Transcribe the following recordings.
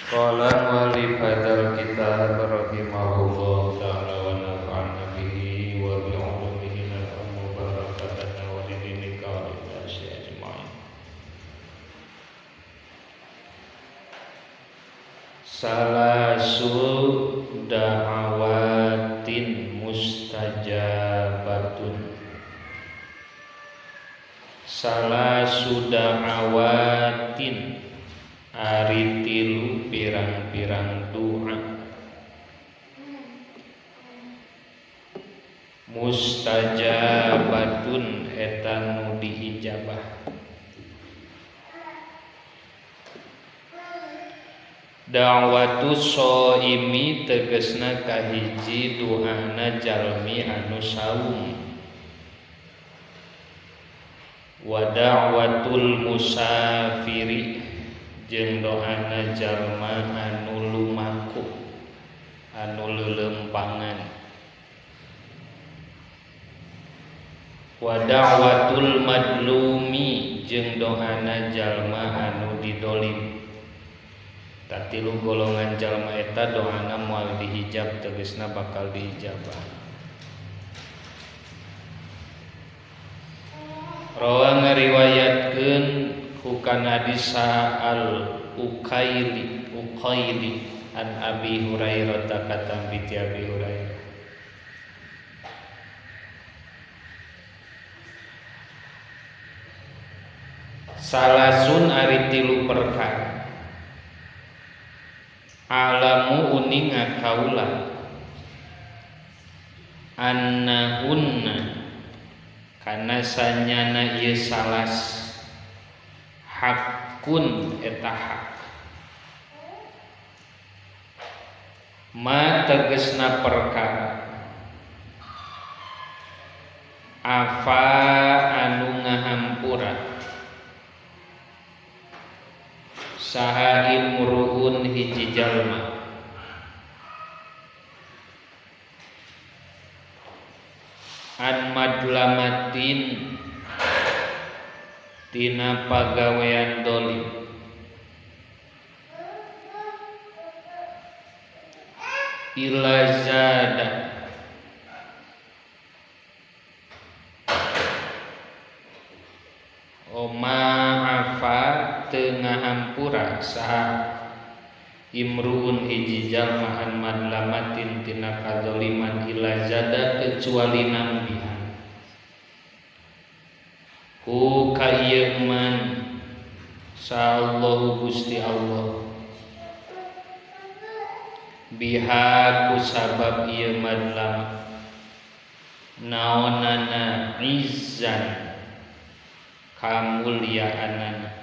Qala mu'allif hadzal kitab rahimahullah ta'ala wa nafa'ana bihi wa bi 'ulumihi mubarakatan wa li dinika wa linnasi ajma'in. Salasu da'awatin mustajabatun. Salasu da'awatin ari tilu pirang-pirang doa mustajabatun eta nu diijabah. Da'watu shaimi tegesna kahiji doana jalmi anu saum, wa da'watul musafiri jeung doana jalma anu lumaku anu leuleumpangan, wa da'watul madlumi jeung doana jalma anu didolim. Tatilu golongan jalma eta doana moal dihijab tegesna bakal diijabah. Rawa ngariwayatkeun hukana hadis al Uqaili an Abi Hurairah katam bi Abi Hurairah. Salasun ari tilu perkara alamu uninga kaula annahunna kana sanyana ieu salas hakun eta hak ma tegesna perkara afa anu ngahampura saha imruun hiji jalma an madlamatin tina pagawean dolim ila zada oma afa teu ngahampura saha imruun hiji jalma an madlamatin tina kadzaliman ila zada kecuali nambihan hu ka ieu man sallallahu Gusti Allah biha ku sabab ieu madlam naonana izzan kamulyaanana.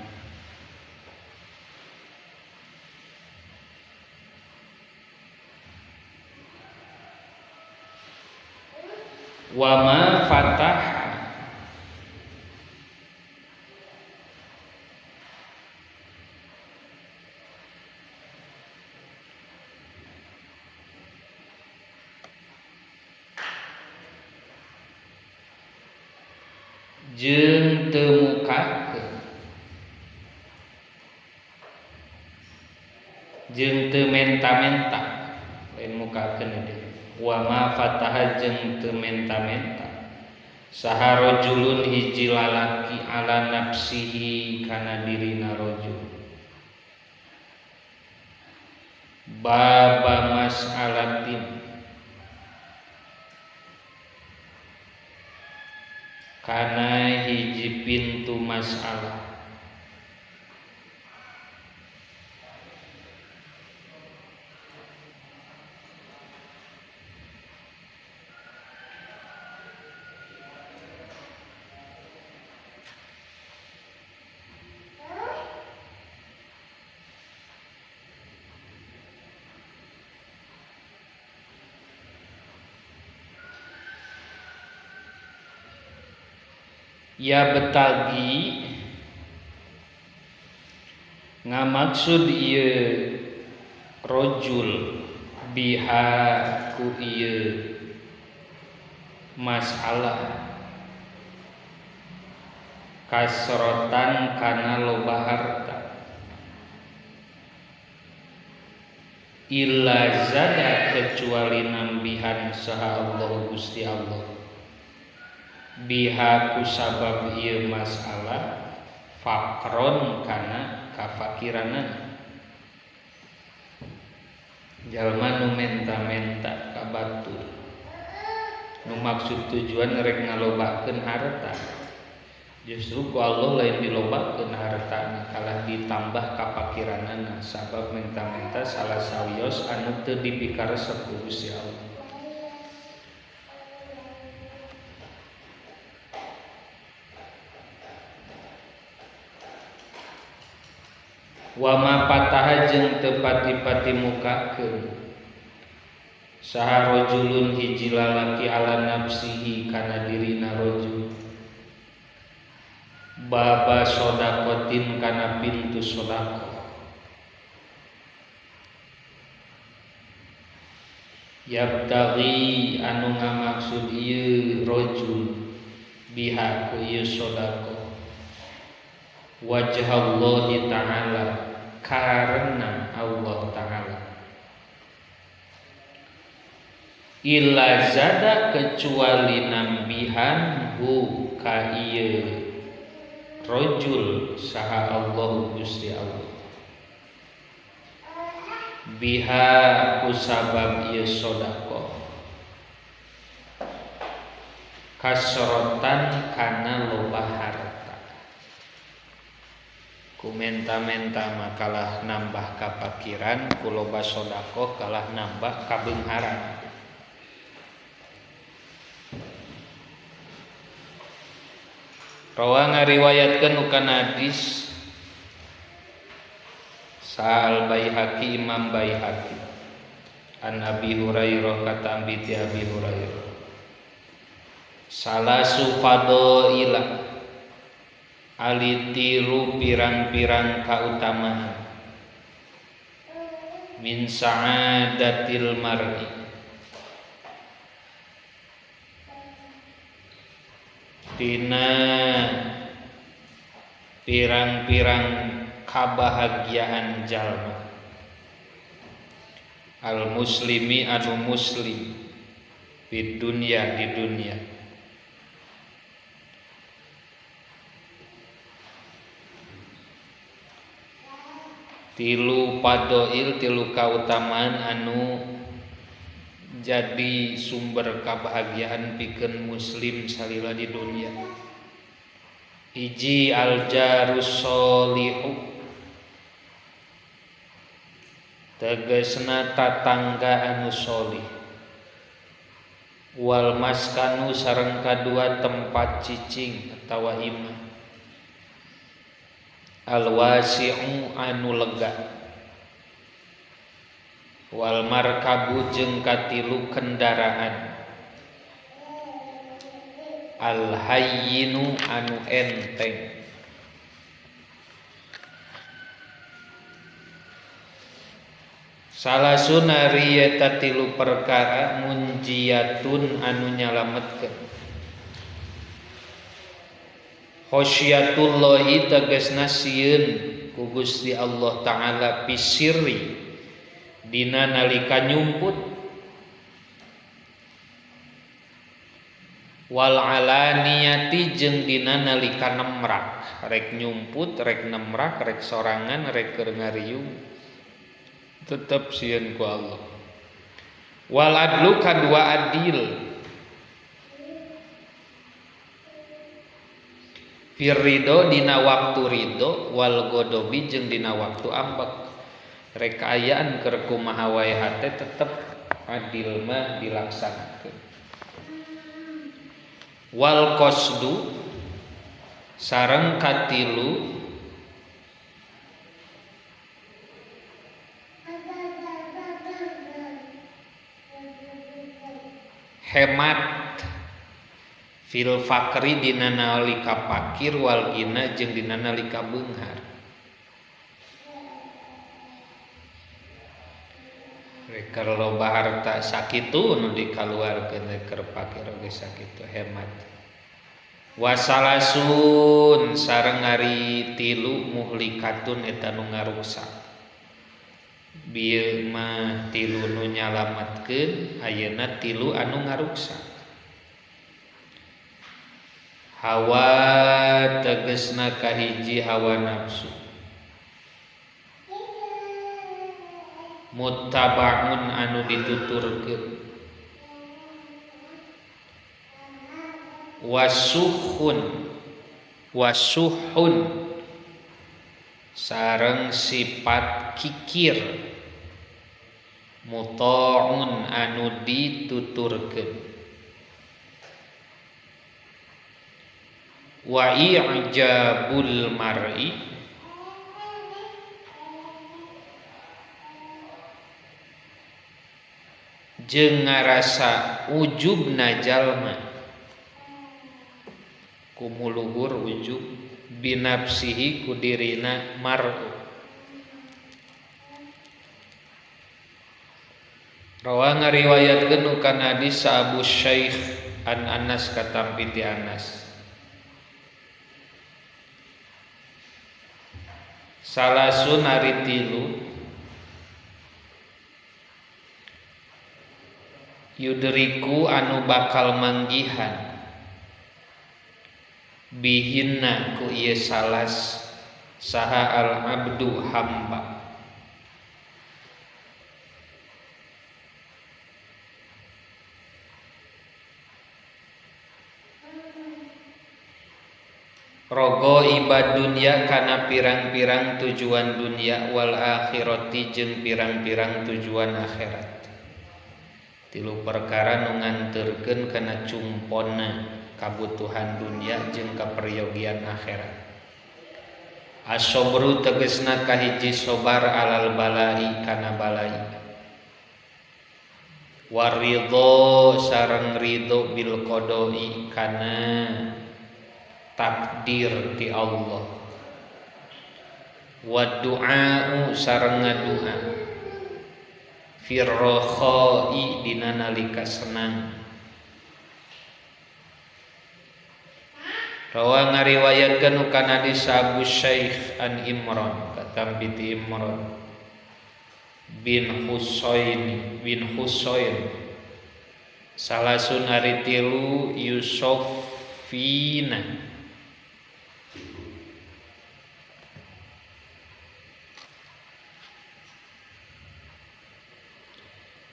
Wa ma fatah jeung teu mukakeun jeung teu menta-menta lain mukakeun deui. Wa ma fataha jeung teu menta-menta saha rajulun hiji lalaki ala nafsihi kana dirina rajul baba mas'alatin kana hiji pintu masalah ya betagi ngamaksud ieu rojul biha ku ieu masalah kasrotan kana loba harta. Illa zada kecuali nambihan saha Allah Gusti Allah biha ku sabab ieu masalah fakron kana kafakiranan. Jalma nu menta-menta ka batur nu maksud tujuan rek ngalobakeun harta, justru ku Allah lain dilobakeun hartana kalah ditambah kapakiranana sabab menta-menta salah sawios anu teu dipikaresep ku Gusti Allah. Wa ma pataha jeung teu pati-pati mukakeun saha rajulun hiji lalaki ala nafsihi kana dirina rajul baba sodakotin kana pintu sodako yabtaghi anu ngamaksud ieu rajul biha ku ieu sodako wajhallahi ta'ala karena Allah ta'ala. Illa zada kecuali nambihan hu ka ieu rajul saha Allah Gusti Allah biha ku sabab ieu sedekah kasrotan kana loba harta. Ku menta-menta makalah nambah kapakiran, ku loba sedekah kalah nambah kabeungharan. Rawa ngariwayatkeun kana hadis Sal Baihaqi Imam Baihaqi an Abi Hurairah katambi ti Abi Hurairah salasu fadaila ali tilu pirang-pirang kautamaan min sa'adatil mar'i tina pirang-pirang kabahagiaan jalma al muslimi anu muslim di dunia di dunia. Tilu padoil tilu kautamaan anu jadi sumber kebahagiaan pikeun muslim salila di dunia. Hiji al jarus solihu tegasna tatangga anu solih wal maskanu sareng kadua tempat cicing atawa imah al wasi'u anu lega wal markabu jeung katilu kendaraan al hayyinu anu enteng. Salasuna rieta tilu perkara munjiyatun anu nyalametkeun khasyatullahi tegasna sieun ku Gusti Allah Ta'ala pisirri dina nalika nyumput wal alaniyati jeung dina nalika nemrak rek nyumput rek nemrak rek sorangan rek keur ngariung tetep sieun ku Allah. Wal adlu kadua adil fir ridho dina waktu ridho wal godobi jeung dina waktu ambek rek kaayaan keur kumaha wae hate tetep adil mah dilaksanakeun. Wal qasdu sareng katilu hemat fil fakri dina nalika pakir wal gina jeung dina nalika beunghar. Rek loba harta sakitu nu dikaluarkeun rek pakir oge sakitu hemat. Wasalasun sareng ari tilu muhlikatun eta nu ngaruksak. Bieu mah tilu nu nyalametkeun, ayeuna tilu anu ngaruksak. Hawa tegesna kahiji hawa nafsu. Muttabaun anu dituturkeun. Wasuhun wasuhun sareng sifat kikir. Muta'un anu dituturkeun. Wa i'jabul mar'i jeung ngarasa ujubna jalma kumuluhur ujub binafsihi ku dirina mar'u. Rawa ngariwayatkeun kana hadis Abu Syaikh an Anas katampi ti Anas. Salasun ari tilu yudriku anu bakal manggihan bihinna ku ieu salas saha al abdu hamba. Rogo ibad dunya kana pirang-pirang tujuan dunya wal akhirati jeung pirang-pirang tujuan akhirat. Tilu perkara nu nganterkeun kana cumponna kabutuhan dunya jeung kaperyogian akhirat. As-sabru tegesna kahiji sobar alal balai kana balai. Waridho sareng ridho bil qadoi kana takdir ti Allah. Wa du'a'u sareng ngadua firrokhoi dina nalika senang. Rawa ngariwayatkeun kana hadis Abu Syaikh an Imran katampi ti Imran bin Husain bin Husain salasun ari tilu Yusufina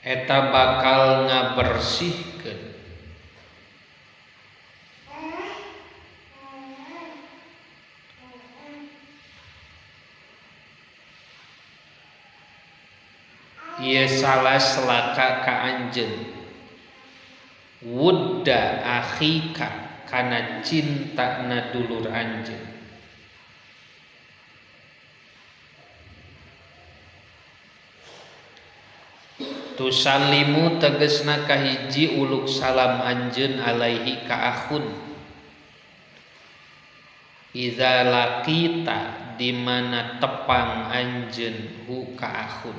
eta bakal ngabersihkeun ieu salah selaka ka anjeun wudda akhika kana cintana dulur anjeun. Tusallimu tegesna kahiji uluk salam anjeun alaihi ka akhun iza laqita di mana tepang anjeun hu ka akhun.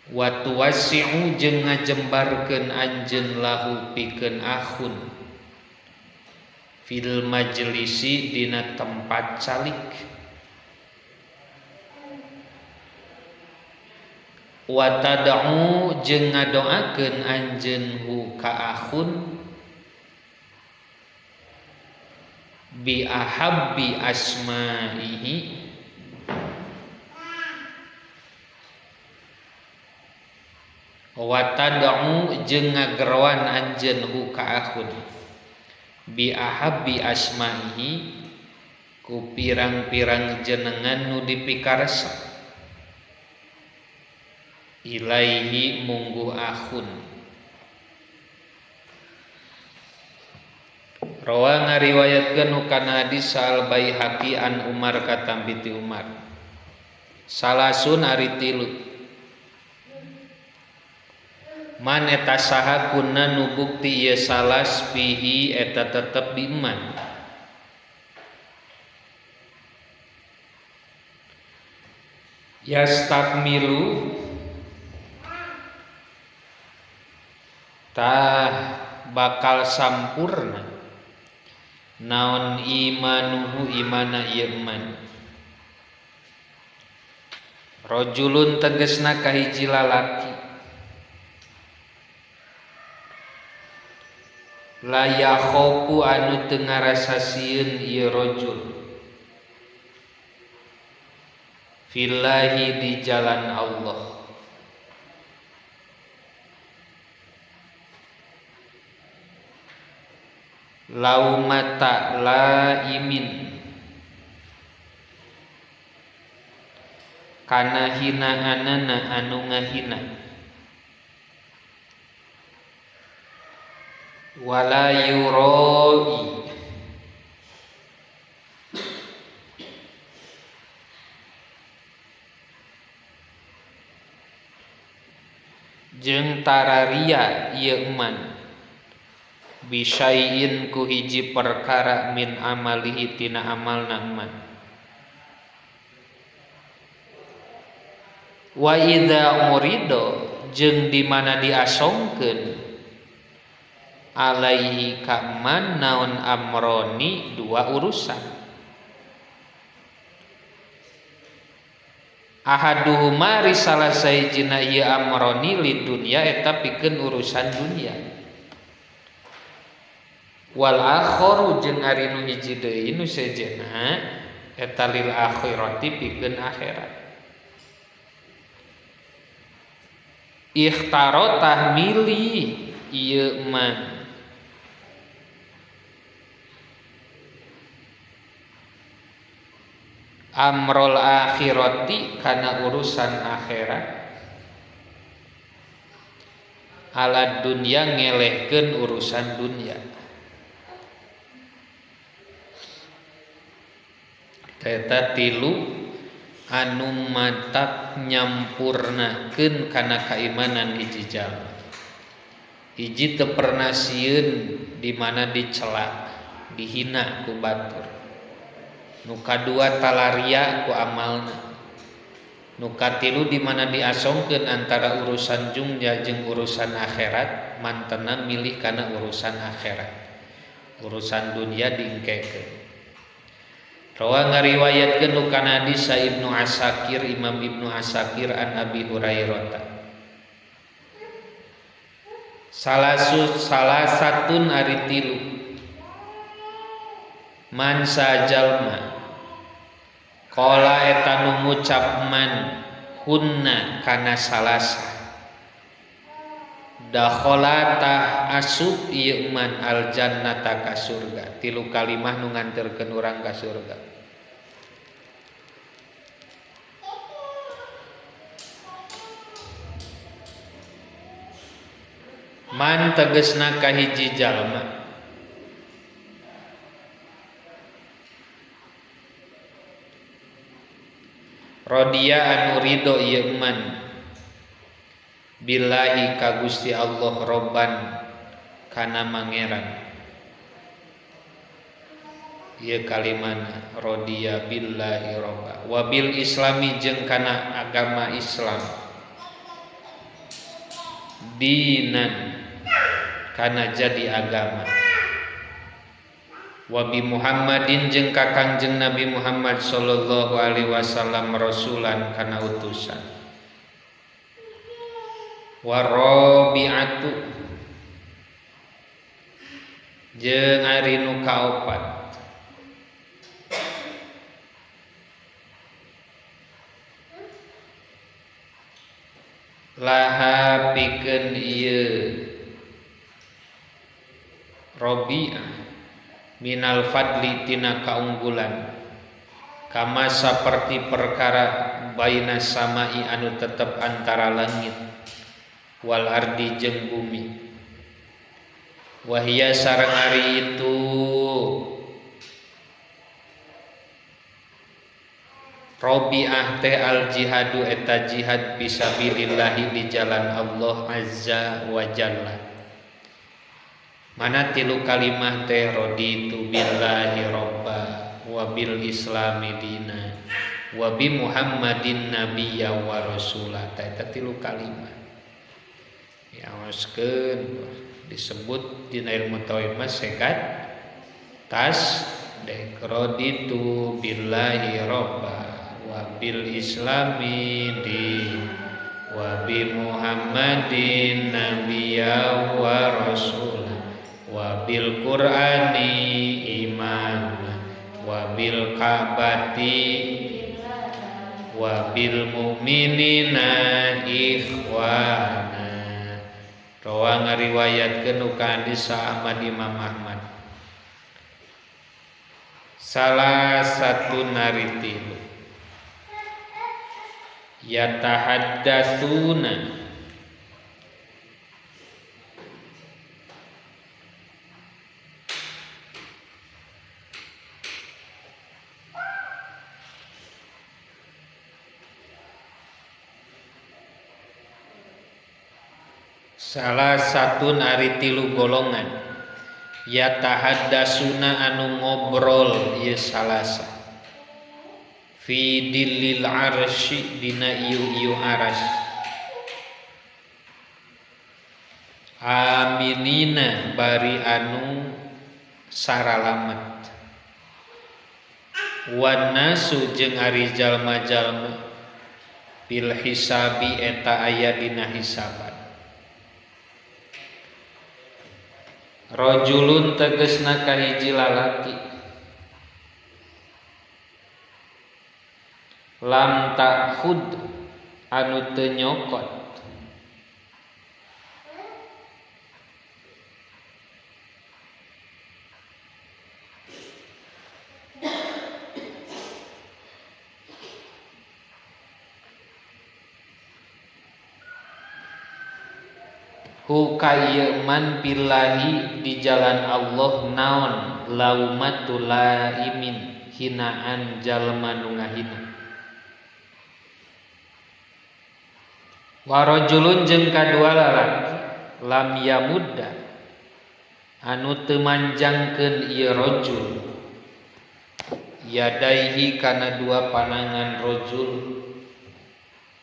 Wa tuwasi'u jeung ngajembarkeun anjeun lahu pikeun akhun fil majlisi dina tempat calik. Wa tad'u jeung ngadoakeun anjeun hu ka akhun bi ahabbi asma'ihi wa tad'u jeung ngageroan anjeun hu ka akhun bi ahabbi asma'ihi ku pirang-pirang jenengan nu dipikaresep ilaihi mungguh akhun. Rawa ngariwayatkeun kana hadis Al Baihaqi an Umar katampi ti Umar. Salasun ari tilu man eta saha kunna nu bukti ieu salas fihi eta tetep di iman. Yastakmilu tah bakal sampurna naon imanuhu imana ieu iman. Rajulun tegesna ka hiji lalaki la yakhofu anu teu ngarasa sieun ieu rajul fillahi di jalan Allah laumata laimin kana hinaanana anu ngahina wala yuroi jeung tararia ieu man bisyai'in ku hiji perkara min amalihi tina amalna man wa idza urido jeung di mana diasongkeun alaihi ka man naon amroni dua urusan ahaduhuma risalah sayjina ieu amroni li dunya eta pikeun urusan dunya wal akharu jeung ari nu hiji deui nu sejenna eta lil akhirati pikeun akhirat ikhtaro tah milih ieu man amrul akhirati kana urusan akhirat ala dunya ngelehkeun urusan dunya eta tilu anu matak nyampurnakeun kana kaimanan hiji jalma. Hiji teu pernah sieun di mana dicela, dihina ku batur. Nu kadua talaria ku amalna. Nu katilu di mana diasongkeun antara urusan dunya jeung urusan akhirat, mantena milih kana urusan akhirat. Urusan dunia diengkekeun. Rawa ngariwayatkeun nu kana hadis Ibnu Asakir, Imam Ibnu Asakir an Abi Hurairah. Salah satun ari tilu man sajalma qala eta nu ngucap man hunna kana salasa dakhala tah asup ieu man al jannata ka surga. Tilu kalimah nu nganterkeun urang ka surga. Man tegesna ka hiji jalma radiya anu ridho ieu man billahi ka Gusti Allah robban kana mangeran. Ieu kalimana radiya billahi robba wabil islami jeung kana agama Islam dinan kana jadi agama wabi Muhammadin jeung ka Kangjeng Nabi Muhammad sallallahu alaihi wasallam rasulan kana utusan warabi'atu jeung ari nu kaopat laha pikeun ieu Rabi'ah minal fadli tina kaunggulan kama saperti perkara baina samai anu tetep antara langit wal ardi jeung bumi wahia sareng ari itu Rabi'ah teh al jihadu eta jihad fisabilillahi di jalan Allah azza wa jalla. Mana tilu kalimah teh raditu billahi robba wa bil islami dina wa bi Muhammadin nabiyya wa rasulah. Eta tilu kalimah. Diaoskeun disebut dina ilmu tauhid mah sekat tas dek raditu billahi robba wa wa bil islami din wa bi Muhammadin nabiyya wa rasulah wa bil Qur'ani imama wa bil Ka'bati wa bil mu'minina ikhwana. Rawa ngariwayatkeun ka hadis Ahmad Imam Ahmad. Salah satu nari tilu yatahaddasuna salah satu nari tilu golongan yatahaddasuna anu ngobrol ieu salasa fi dillil arsy dina ieu-ieu aras aminina bari anu saralamet wan nasu jeung ari jalma-jalma bil hisabi eta aya dina hisaban. Rajulun tegesna kahiji lalaki lam ta'khud anu teu nyokot hu ka ieu man billahi di jalan Allah naon laumatul laimin hinaan jalma nu ngahina. Wa rajulun jeung kadua lalaki lam yamudda anu teu manjangkeun ieu rajul yadaihi kana dua panangan rajul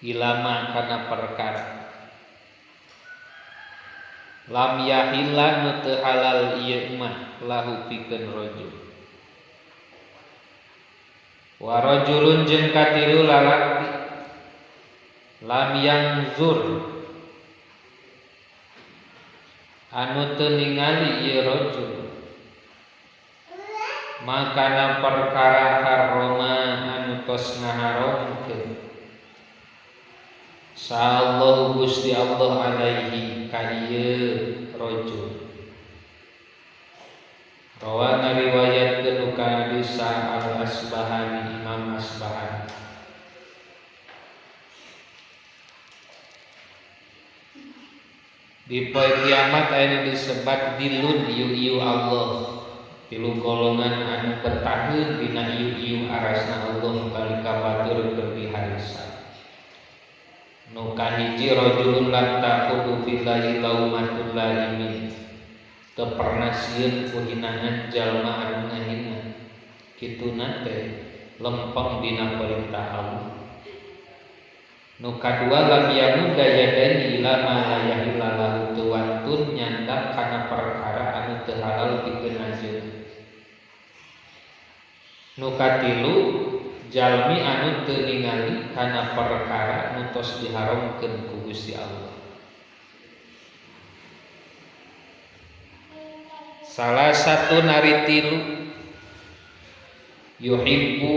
ilama kana perkara lam yahilla nu teu halal ieu mah lahu pikeun rajul. Wa rajulun jeung katilu lalaki lam yangzur anu teu ningali ieu rajul makana perkara haroma anu tos ngaharamkeun sallallahu Gusti Allah alaihi ka ieu rajul. Rawana riwayatkeun ka hadis Al Asbahani Imam Asbahani. Di poe kiamat aya disebat dilun ieu-ieu Allah tilu golongan anu betaheun dina ieu-ieu arasna Allah kalika batur keur diharisa. Nu kahiji rajulun lam ta'khudhu fillahi laumatul laimin teu pernah sieun ku hinaan jalma anu ngahina kituna teh lempeng dina perintah Allah. Nu kadua lam yamudda yadaihi ila ma la yahilla lahu teu wantun nyandak kana perkara anu teu halal pikeun anjeunna. Nu katilu jalmi anu teu ningali kana perkara nu tos diharamkeun ku Gusti Allah. Salah satu nari tilu yuhibbu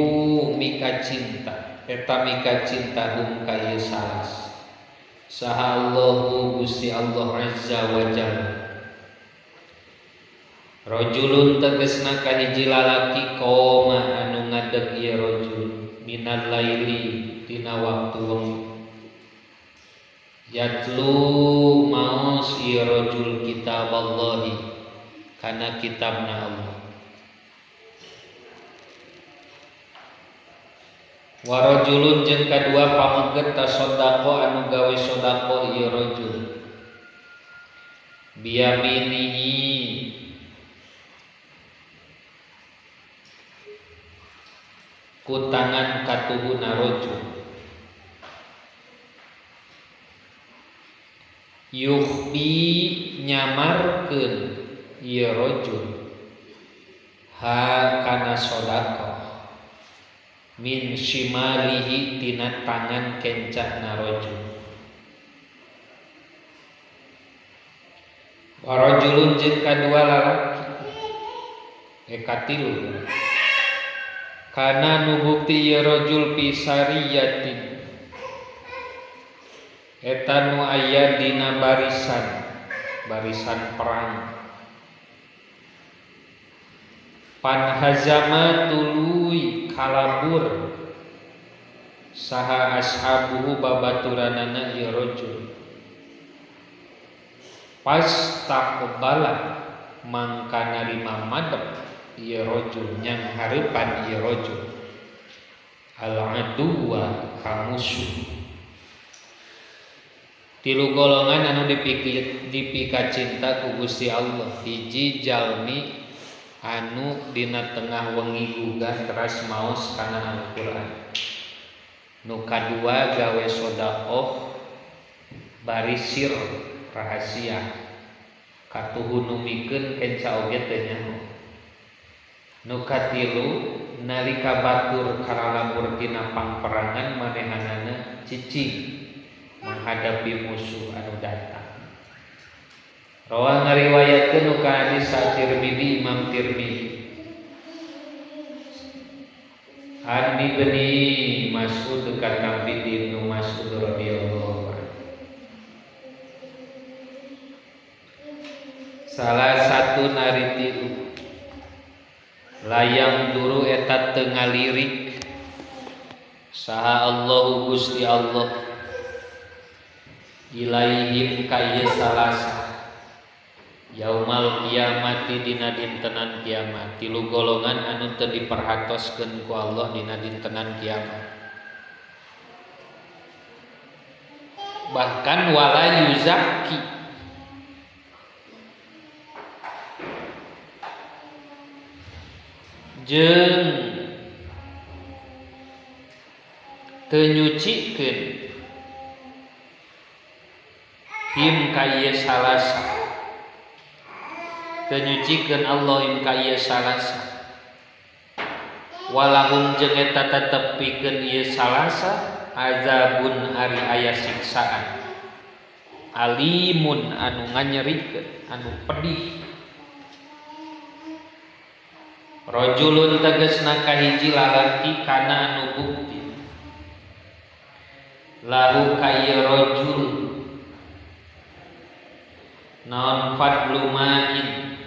mika cinta eta mika cinta hum ka ieu salas saha Allahu Gusti Allah azza wa jalla. Rajulun tegesna kahiji lalaki koma anu ngadeg ieu rajul minal laili dina waktu wengi yatlu maos ieu rajul kitaballahi kana kitabna Allah. Wa rajulun jeung kadua pameget tasaddaqo anu gawe sedekah ieu rajul biyaminihi ku tangan katuhuna rajul yukhbi nyamarkeun ieu rajul ha kana sedekah. Min shimalihi tina tangan kencana rajul. Wa rajulun jeung kadua lalaki katilu kana nu bukti ieu rajul fi sariyatin eta nu aya dina barisan perang panhazama tuluy kalabur saha ashabuhu babaturanana ieu rajul pastaqbala mangka narima madep ieu rajul nyang hareupan ieu rajul al aduwa ka musuh. Tilu golongan anu dipika cinta ku Gusti Allah. Hiji jalmi anu dina tengah wengi gugah teras maos kana Al-Qur'an. Nu kadua gawe sedekah bari sir rahasia katuhu numikeun kenca oge teu nyaho. Nu katilu nalika batur karalabur tina pangperangan manehanana cicing menghadapi musuh anu datang. Rawa ngariwayatkeun nu ka hadis Tirmidzi Imam Tirmidzi. An Ibni Mas'ud katampi Ibnu Mas'ud radhiyallahu anhu. Salah satu nari tilu layang duru eta teu ngalirik saha Allahu Gusti Allah ilaihim ka ieu salasa yaumal kiamati dina dintenan kiamat. Tilu golongan anu teu diperhatoskeun ku Allah dina dintenan kiamat. Bahkan wala yuzakki jeung teu nyucikeun him ka ieu salasa, teu nyucikeun Allah him ka ieu salasa. Walahum jeung eta tetep pikeun ieu salasa azabun ari aya siksaan alimun anu nganyerikeun anu pedih. Rajulun tegasna kahiji lalaki kana anu bukti lahu ka ieu rajul naon fadlu ma'in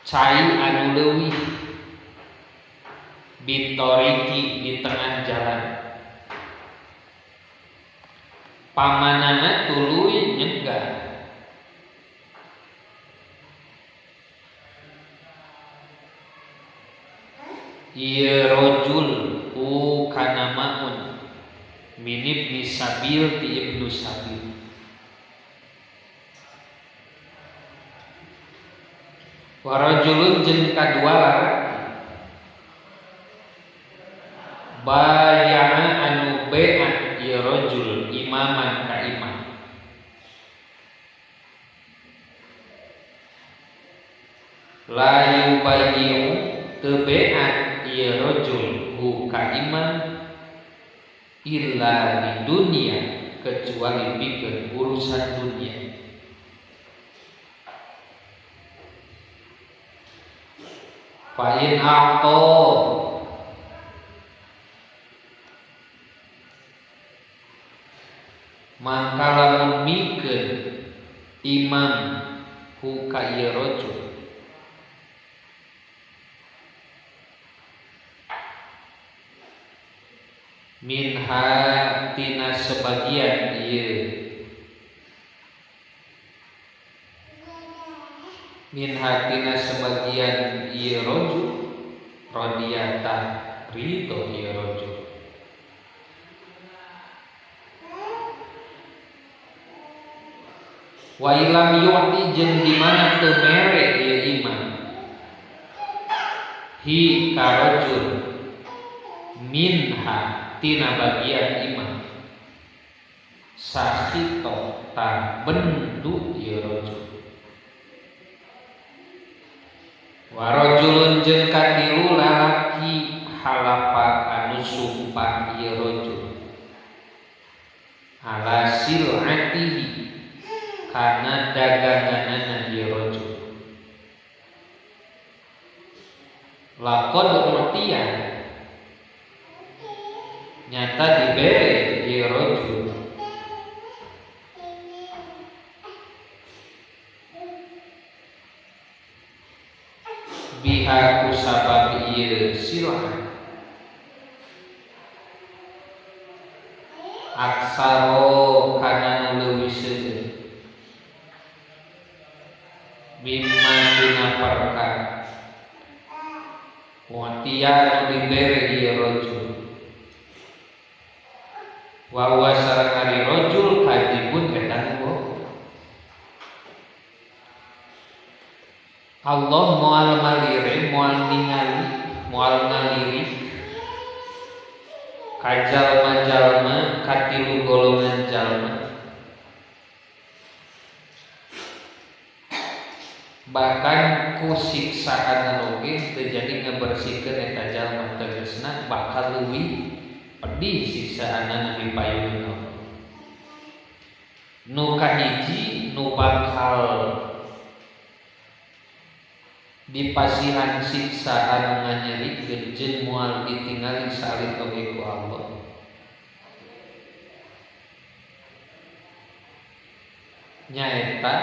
cai anu leuwih bitoriki di tengah jalan pamanana tuluy nyegah ieu rajul ku kana maun min ibni sabil ti ibnu sabil. Wa rajulun jeung kadua lalaki baya'a anu be'at ieu rajul imaman ka imam la yubayyi'u teu be'at ieu rajul hu ka imam illa di dunia kecuali pikeun urusan dunia. Fa in a'ta mangka lamun mikeun imam hu ka ieu rajul minha tina sebagian ieu minha tina sebagian ieu rajul radiyata ridho ieu rajul. Wa ilam yu'ti jeung di mana teu mere ieu imam hi ka rajul minha tina bagian imam sakhito ta bendu ieu rajul. Wa rajulun jeung katilu lalaki halafa anu sumpah ieu rajul ala sil'atihi kana daganganana ieu rajul laqad utiya nyata dibere ieu rajul biha ku sabab ieu sil'ah aksaro kana nu leuwih seueur mimma tina perkara watiya nu dibere ieu rajul wa huwa sareng ari rajul kadzibun eta nu bohong. Allah moal malire, moal ningali, moal ngalirik ka jalma-jalma katilu golongan jalma bahkan ku siksaan oge teu jadi ngabersihkeun eta jalma tegasna bakal leuwih pedih siksaanna di payun Allah. Nu kahiji nu bakal dipasihan siksa anu nganyerikeun jeung moal ditingali salit oge ku Allah. Nyaeta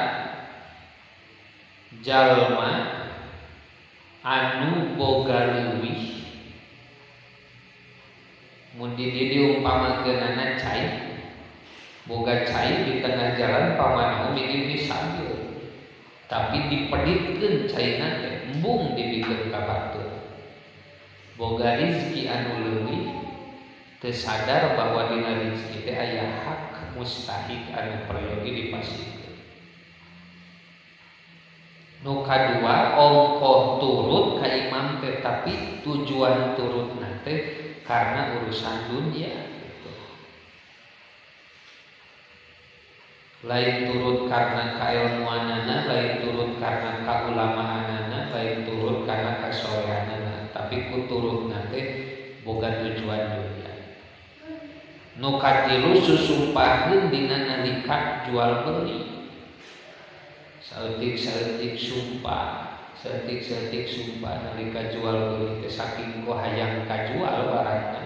jalma anu boga leuwih mun di dieu diumpamakeunana cai boga cai di tengah jalan pamana mimpi sambil tapi dipeditkeun caina teh embung dibikeun ka batur boga rizki anu leuwih teu sadar bahwa dina rizki teh aya hak mustahik anu peryogi dipasihkeun. Nu kadua ongkoh turut ka imam teh tapi tujuan turutna teh karena urusan dunia gitu. Lain turut karena kailmuanana, lain turut karena kaulamaanana, lain turut karena kasolehanana, tapi ku turut teh boga tujuan dunia. Nu katilu susumpaheun dina nalika jual beli. Saeutik-saeutik sumpah, saeutik-saeutik sumpah nalika jual beli teh saking ku hayang kajual barangna.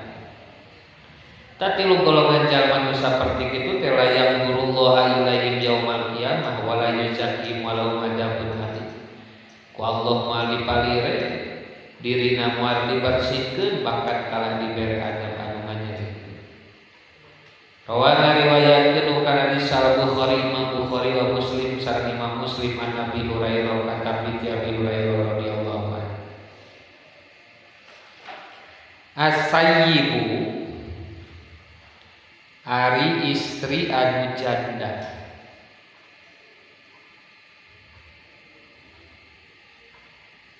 Tatilu golongan jalma nu saperti kitu teh la yanzurullaha ilaihim yaumal qiyamah wa la yuzakkihim wa lahum adzabun alim. Ku Allah moal dipalire, dirina moal dibersihkeun bahkan kalah dibere azab anu nganyerikeun. Rawana riwayatkeun kana hadis Al-Bukhari, Imam Bukhari wa Muslim sareng Imam Muslim an Abi Hurairah katampi ti Abi Hurairah radhiyallahu anhu. As-sayyibu ari istri anu janda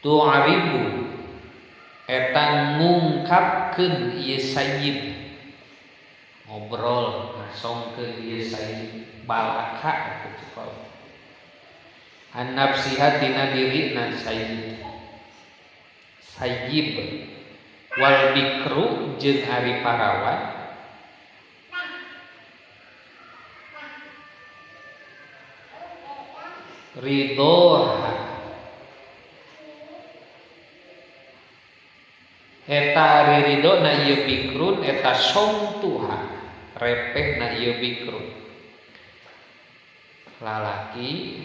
tu'aribu eta ngungkapkeun ieu sayyib ngobrol ngasongkeun ieu sayyib balaka kitu an nafsiha tina dirina sayyib sayyib wal bikru jeung ari parawan ridhoha eta ari ridho na ieu bikrun eta somtuha repeh na ieu bikrun lalaki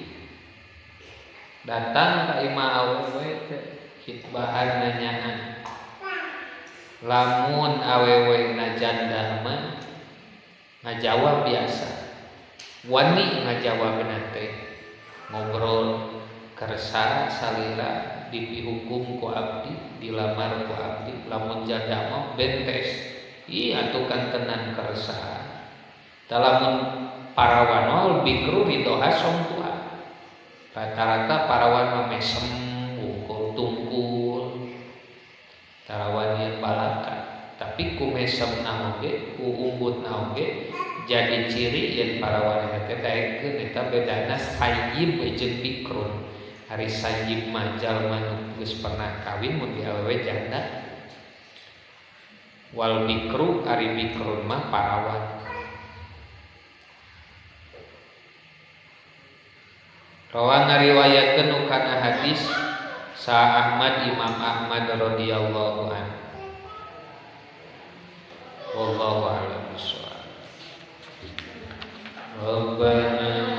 datang ka imah awewe teh khitbahan nanyaan lamun awewe na janda mah ngajawab biasa wani ngajawabna teh ngobrol kersa salira dipihukum ku abdi dilamar ku abdi lamun janda mah bentes ih atuh kan tenan kersa lamun parawan mah bikru ridhoha somtuha rata-rata parawan mah mesem ukur tungkul tarawan yang balaka tapi ku mesem na oge ku umbut na oge jadi ciri yen parawan eta teh daekeun eta bedana sayyib jeung bikrun. Ari sayyib mah jalma nu geus pernah kawin mun di awewe janda. Wal bikru ari bikrun mah parawan. Rawa ngariwayatkeun nu kana hadis sa Ahmad Imam Ahmad radhiyallahu anhu. Wallahu a'lam bishawab. Rabbana